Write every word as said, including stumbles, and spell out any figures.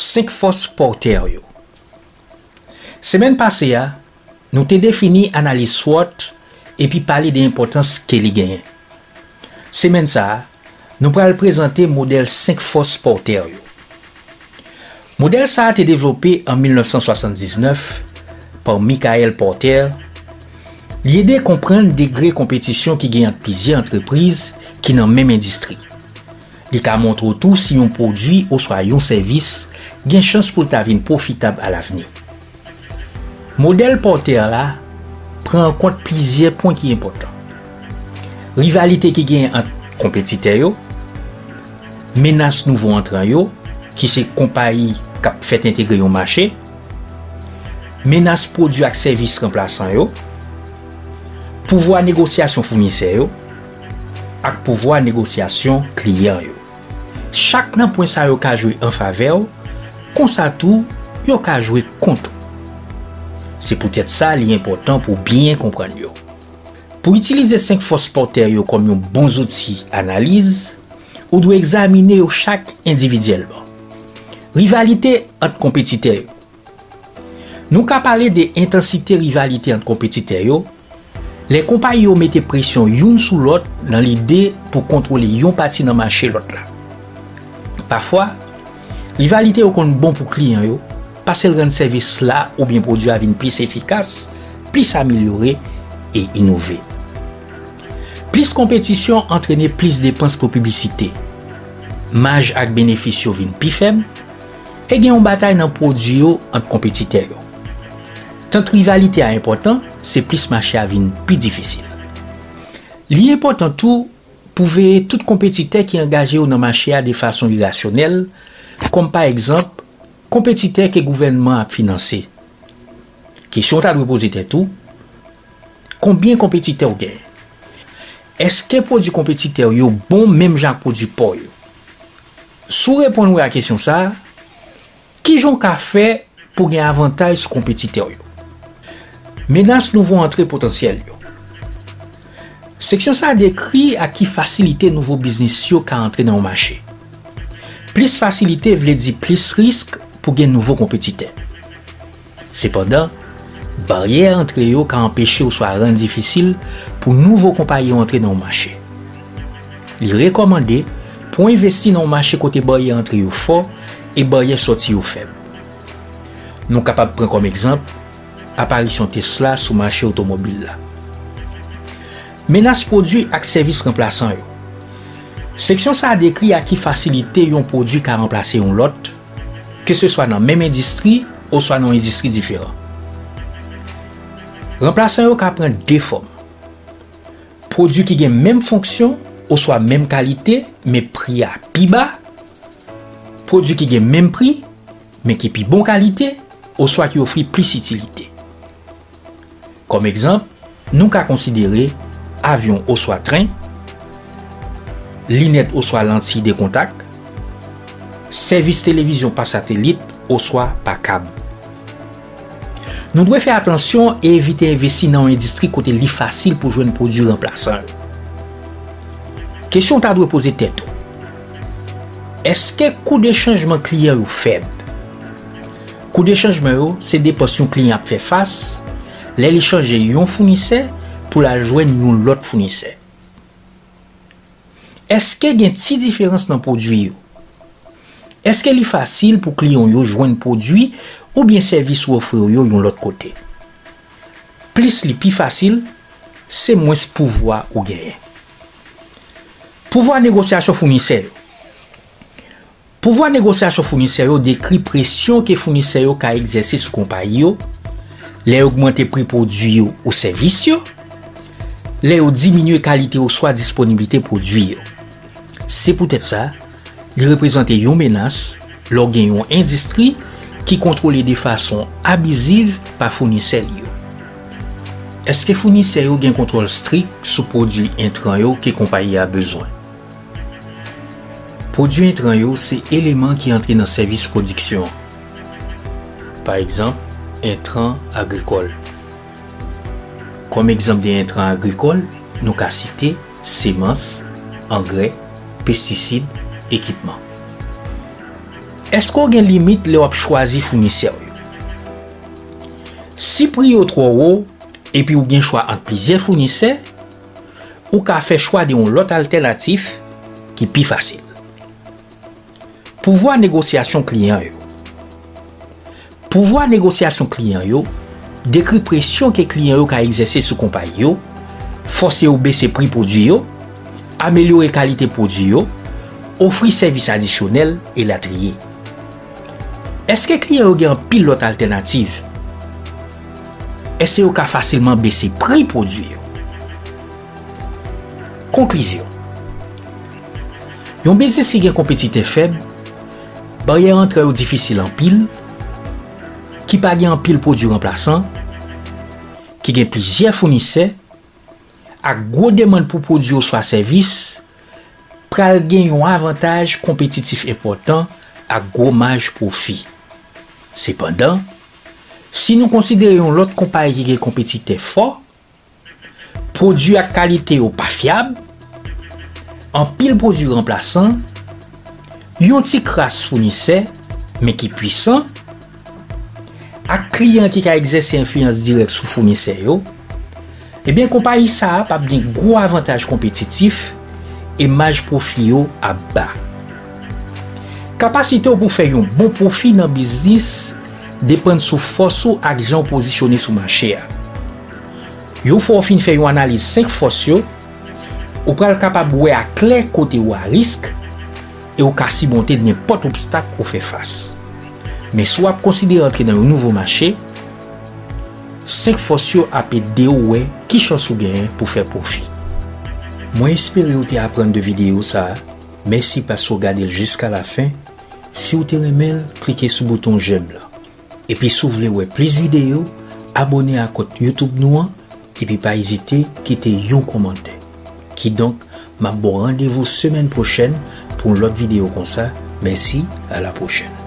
Senk fòs Porter yo. Semèn pase a, nou te defini analiz SWOT epi pale de enpòtans ke li genyen. Semèn sa a, nou pral prezante modèl senk fòs Porter yo. Modèl sa a te devlope an mil nèf san swasanndiznèf pa Michael Porter. Li ede konprann degre konpetisyon ki gen ant plizyè antrepriz ki nan menm endistri. Li ka montre w tou si yon pwodui oswa yon sèvis gen chans pou l ta vin pwofitab alavni. Modèl Porter la pran an kont plizyè pwen ki enpòtan. Rivalite ki genyen ant konpetitè yo, menas nouvo antran yo, ki se konpayi k ap fèk entegre yon mache, menas pwodui ak sèvis ranplasan yo, pouvwa negosyasyon founisè yo, ak pouvwa negosyasyon kliyan yo. Chak nan pwen sa yo ka jwe an favè w, konsa tou, yo ka jwe kont ou. Se poutèt sa li enpòtan pou w byen konprann yo. Pou w itilize senk fòs Porter yo kòm yon bon zouti analiz, ou dwe egzamine yo chak endividyèlman. Rivalite ant konpetitè yo. Nou ka pale de entansite rivalite ant konpetitè yo, lè konpayi yo mete presyon youn sou lòt nan lide pou kontwole yon pati nan mache lòt la. Pafwa, rivalite yo konn bon pou kliyan yo, paske l rann sèvis la oubyen pwodui a vin plis efikas, plis amelyore e inove. Plis konpetisyon antrene plis depans pou piblisite. Maj ak benefis yo vin pi fèb, e gen yon batay nan pwodui yo ant konpetitè yo. Tant rivalite a enpòtan, se plis mache a vin pi difisil. Li enpòtan tou pou veye tout konpetitè ki angaje yo nan mache a de fason irasyonèl, kòm pa egzanp, konpetitè ke gouvènman ap finanse. Kesyon w ta dwe poze tèt ou, konbyen konpetitè w genyen? Èske pwodui konpetitè w yo bon menm jan ak pwodui pa w yo? Si w reponn wi a kesyon sa a, kijan w ka fè pou w gen avantaj sou konpetitè w yo? Menas nouvo antre potansyèl yo. Seksyon sa a dekri ak ki fasilite nouvo biznis yo ka antre nan yon mache. Plis fasilite vle di plis risk pou gen nouvo konpetitè. Sepandan, baryè antre yo ka anpeche oswa rann difisil pou nouvo konpayi yo antre nan yon mache. Li rekòmande pou w envesti nan yon mache kote baryè antre yo fò e baryè sòti yo fèb. Nou kapab pran kòm egzanp aparisyon Tesla sou mache otomobil la. Menas pwodui ak sèvis ranplasan yo. Seksyon sa a dekri ak ki fasilite yon pwodui ka ranplase yon lòt, keseswa nan menm endistri oswa nan yon endistri diferan. Ranplasan yo ka pran de fòm. Pwodui ki gen menm fonksyon oswa menm kalite, men pri a pi ba. Pwodui ki gen menm pri, men ki pi bon kalite, oswa ki ofri plis itilite. Kòm egzanp, nou ka konsidere avyon oswa tren, linèt oswa lantiy de kontak, sèvis televizyon pa satelit oswa pa kab. Nou dwe fè atansyon e evite envesti nan yon endistri kote li fasil pou jwenn pwodui ranplasan yo. Kesyon w ta dwe poze tèt ou, èske kou de chanjman kliyan yo fèb? Kou de chanjman yo se depans yon kliyan ap fè fas lè li chanje yon founisè pou l al jwenn yon lòt founisè. Èske gen ti diferans nan pwodui yo? Èske li fasil pou kliyan w yo jwenn pwodui oubyen sèvis ou ofri w yo yon lòt kote? Plis li pi fasil, se mwens pouvwa ou genyen. Pouvwa negosyasyon founisè yo. Pouvwa negosyasyon founisè yo dekri presyon ke founisè yo ka egzèse sou konpayi yo, lè yo ogmante pri pwodui yo ou sèvis yo, lè yo diminye kalite oswa disponiblite pwodui yo. Se poutèt sa, li reprezante yon menas lè w gen yon endistri ki kontwole de fason abiziv pa founisè li yo. Èske founisè yo gen kontwòl strik sou pwodui entran yo ke konpayi a bezwen? Pwodui entran yo se eleman ki antre nan sèvis pwodiksyon an. Pa egzanp, entran agrikòl. Kòm egzanp de entran agrikòl, nou ka site semans, angrè, pestisid, ekipman. Èske w gen limit lè w ap chwazi founisè w yo? Si pri yo twò wo epi w gen chwa ant plizyè founisè, ou ka fè chwa de yon lòt altènatif ki pi fasil. Pouvwa negosyasyon kliyan yo. Pouvwa negosyasyon kliyan yo dekri presyon ke kliyan yo ka egzèse sou konpayi yo, fòse yo bese pri pwodui yo, amelyore kalite pwodui yo, ofri sèvis adisyonèl, elatriye. Èske kliyan yo gen anpil lòt altènativ? Èske yo ka fasilman bese pri pwodui yo? Konklizyon. Yon biznis ki gen konpetitè fèb, baryè antrè yo difisil anpil, ki pa gen anpil pwodui ranplasan, ki gen plizyè founisè, ak gwo demann pou pwodui oswa sèvis, pral gen yon avantaj konpetitif enpòtan ak gwo maj pwofi. Sepandan, si nou konsidere yon lòt konpayi ki gen konpetitè fò, pwodui ak kalite yo pa fyab, anpil pwodui ranplasan, yon ti kras founisè, men ki pwisan, ak kliyan ki ka egzèse enfliyans dirèk sou founisè yo, ebyen, konpayi sa a p ap gen gwo avantaj konpetitif e maj pwofi yo ap ba. Kapasite w pou fè yon bon pwofi nan biznis depann sou fòs ou ak jan w pozisyone sou mache a. Yon fwa w fin fè yon analiz senk fòs yo, ou pral kapab wè aklè kote ou a risk e ou ka simonte nenpòt obstak ou fè fas. Men si w ap konsidere antre nan yon nouvo mache, senk fòs yo ap ede w wè ki chans ou genyen pou fè pwofi. Mwen espere w te aprann de videyo sa a. Mèsi paske w gade l jiska lafen. Si w te renmen l, klike sou bouton jèm lan. Epi si w vle wè plis videyo, abòne ak kont YouTube nou an, epi pa ezite kite yon kòmantè. Kidonk, m ap ba w randevou semèn pwochèn pou yon lòt videyo konsa. Mèsi, a la pwochèn.